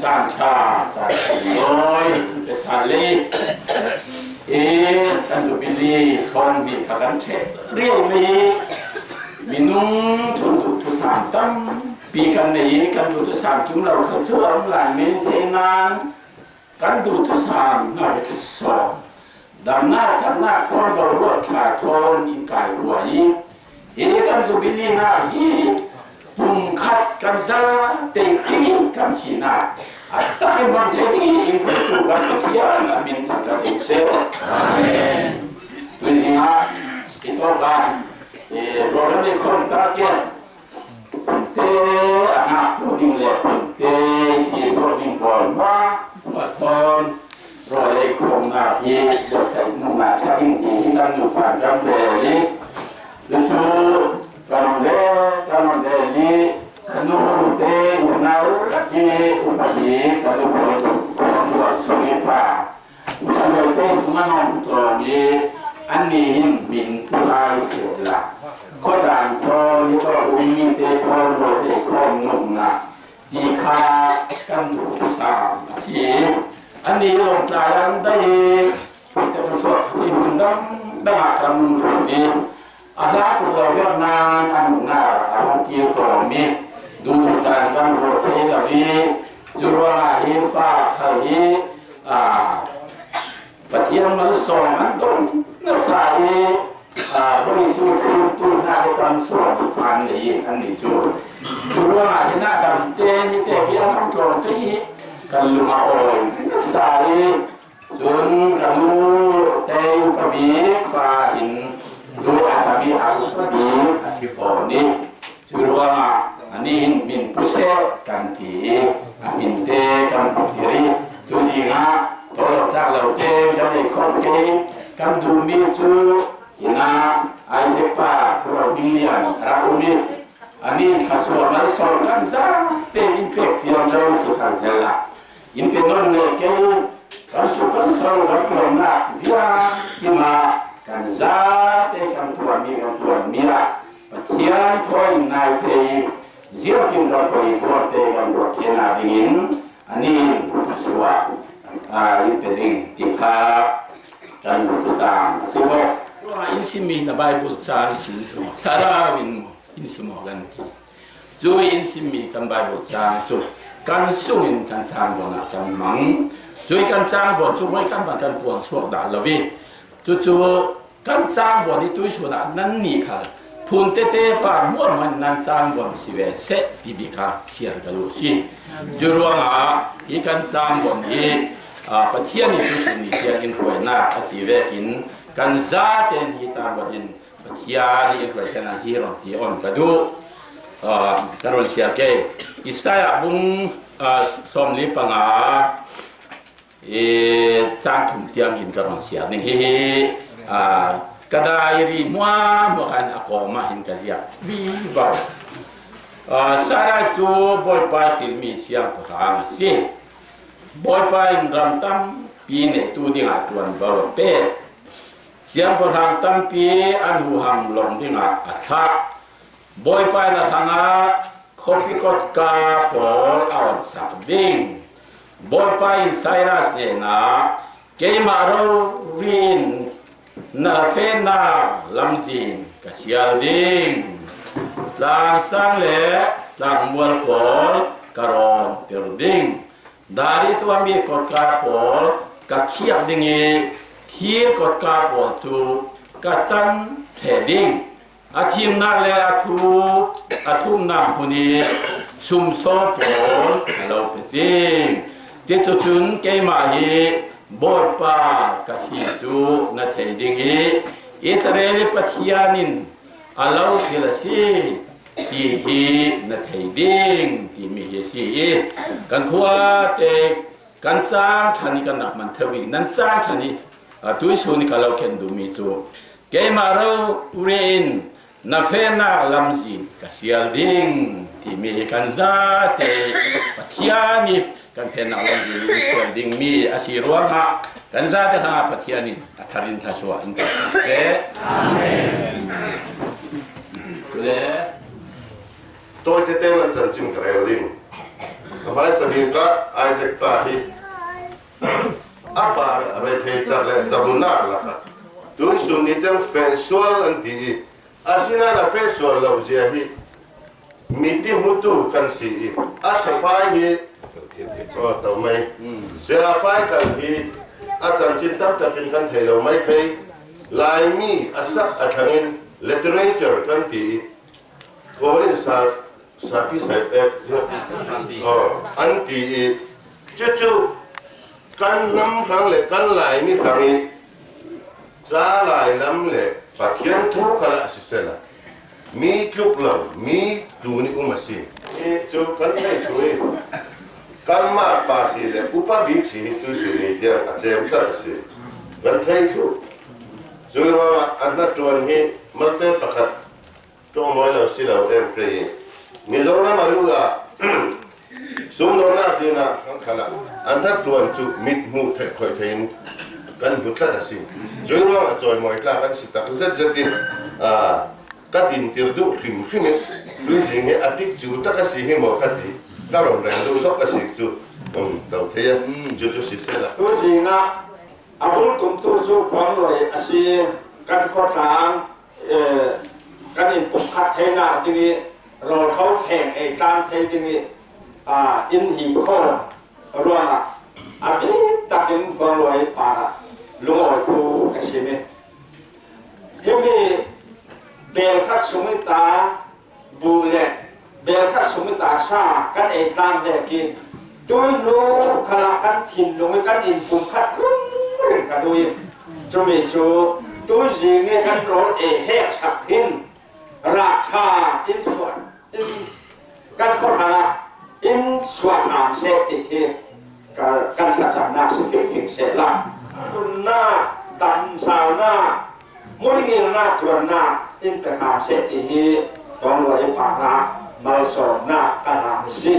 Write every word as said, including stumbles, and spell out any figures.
Caan ṭha, caan ṭha dawi, ka sa lei. E, kan Jubilee sawm hnih kha kan ṭheh riau mai hi. Minung thu duh thusam tampi kan nei hi, kan duh thusam kim lo kha chu a um lai mai thei nan. Kan duh thusam hna hi thusawm, damnak, channak thawn boruak ṭha thawn in kai huai i, hi kan Jubilee hna hi pumkhat kan za teitei kan sinak a tak in hman thei ding i in hruaitu kan Pathian a min thangṭhat ding seh. Amen. Tuzing ah i tawp ah, eh, program i khawm tak ke. Te a ngaktu ding le te si suak ding pawl hna, a thawn rawl ei khawmnak hi buatsaih nungak ṭha ding ti hi kan nupa kan rel i, cucu kan rel, kan rel i, nu te, unau i, upa bik, kan nu pawl, kan pawl sung i pa. Upa Lal te sung a nong tlawm i annih in min pu hai sehla, khuatlang thawn hi tawh um mi te thawn rawl ei khawm nungak ti kha kan duh thusam a si. Annih lawngtlai an dai i, puite khuasuak i hun dang dangah kan um ṭhut i, a hla tuk lo vek nan a nunnak a hong kir tlawm i, duhduh tlan kan ruat thei lo i, cu ruangah hi fa kha hi, aa, Pathian malsawm an dong nasa i, aa, Bawisu thiltu hna hi kan sawm i faan nei i an ni cu. Cu ruangah hi na dam te ni te hi an hong tlawm te i kan lung a awi nasa i, cun ka nu te upa bik pa in lui a tam i a upa bik a si fawn i, cu ruangah anih in min pu seh kan ti i, a min te kan hmuhtir i, cu dingah tawlawt tlak lo te kan ei khawh ke. Kan duhmi cu inn ah Isaac pa Kuro Hming Lian a rak um i, anih in thluasuah malsawm kan za tein in pek ciamco si kha zel ah, in pe nawn le kei, kan suk kan so kan ṭuannak ziangkim ah kan zate kan tuahmi kan tuanmi ah Pathian thawi in nai te i, ziangkim kan thawi i tuahte kan tuah thei nadingin anih in thluasuah, aa, in pe ding ti kha kan duhthusam a si bawk. Ruangah in simmi na Baibal caang i sin cu thlarau in in sim aw kan ti. Cu in simmi kan Baibal caang cu kan sungin kan cangvawn ah kan hmang. Cu kan cangvawn cu voi kan hmang kan puang suak dah lo i, cucu kan cangvawn i tuisun ah nannih kha phun tete fa hmuahhmuah in nan cangvawn si ve seh ti bik kha siar ka duh si. Cu ruangah hi kan cangvawn hi, aa, Pathian i tuisun ni tiang in hruainak a si vekin kan zate in hi cangvawn in Pathian i ruahchannak hi run ti on ka duh. Aa, ka run siar ke. Isaiah bung, aa, sawmli panga, i, cang thum tiang hin ka run siar ning. Hihi, aa, ka diary hmuahhmuah khan a kawm ah hin ka ziak vivo. Aa, Sarai cu Bawipa i hrilmi siangpahrang a si. Bawipa in ram tampi nehtu dingah ṭuanvo a pek. Siangpahrang tampi an huham lawng dingah a thlah. Bawipa in a hrangah khuapi kotka pawl a onsak ding. Bawipa in Cyrus hnenah, "Keimah rori in na fehnak lamzin ka sial ding. Tlang sang le tlang mual pawl ka rawntir ding. Dari tuanbik kotka pawl ka khiak ding i, thir kotka pawl cu ka tan ṭheh ding. A thimnak le a thu, a thumnak hmun i sumsaw pawl ka lo pe ding. Cuticun keimah hi Bawipa ka si cu na thei ding i, Israel i Pathian in a lo hil a si, ti hi na thei ding," timi hi a si i, kan khua te kan cang ṭhan i kan rak hman ṭheu i, nan cang ṭhan i, a, tuihsun i ka lo khen duhmi cu, "Keimah rori in na fehnak lamzin ka sial ding," timi hi kan zate Pathian i kan fehnak lamzin in sial dingmi a si ruangah kan zate hrangah Pathian in a thar in thluasuah in kan seh. Amen. Le Tawite te nan chanchin ka rel ding. A hmaisa bik ah Isaac pa hi a pa a rethei tak le tabunnak lakah tuihsun ni teng feh sual an ti i, asinain a feh sual lo zia hi miti hmutu kan si i, a thafai hi, aw, to mai, zia fai kal hi a chanchin taktak in kan thei lo mai thei. Laimi a sak a thlang in literature kan ti i, Korin sa, sapi sai, eh, oh, an ti i, cucu kan nam hrang le kan Laimi hrang i, ca Lai lam le Pathian thu khalah sisela, mi tluk lo, mi tlun i um a si. I cu kan thei thluh i, kanmah pa si le upa bik si hi tuihsun ni tiang a cem tak a si. Kan thei thluh. Cui ruangah a hnaṭuan hi malte pakhat ṭawngmawi lo si lo em kei i, Mizoram a lu ah sumdawrnak sinah kan khalah an hnaṭuan cu mit hmuh theih khoih thei in kan hmu tlat a si. Cui ruangah cawimawi tla kan si tak zetzet i, aa, ka dintir duh hrimhrim i, tuizing hi a tikcu tak a si hi maw ka ti, ka rawn rel duh zok a si cu, um, to thei a, cucu sisela. Tuizing ah a bul tumtu cu Khuangluai a si. Kan khawtlang, eh, kan in pumkhat theinak ding i rawl kho theng ei tlang thei ding i, ah, in hi kho ruangah a bik takin Khuangluai parah lungawi thu ka sim i, himi bel khat sung i ta bu le bel khat sung i ta sa kan ei tlang vek i, tuinu khalah kan thinlung i kan in pumkhat ringring ka duh i, cumi cu tuizing i kan rawl ei hek sak hin rah ṭha in suan in kan khawhra in suak hram seh ti khi ka, kan thlacamnak si fingfing sehla, nunnak, damsaunak, muingilnak, ṭuannak in pe hram seh ti hi Khuangluai parah malsawmnak ka hram a si.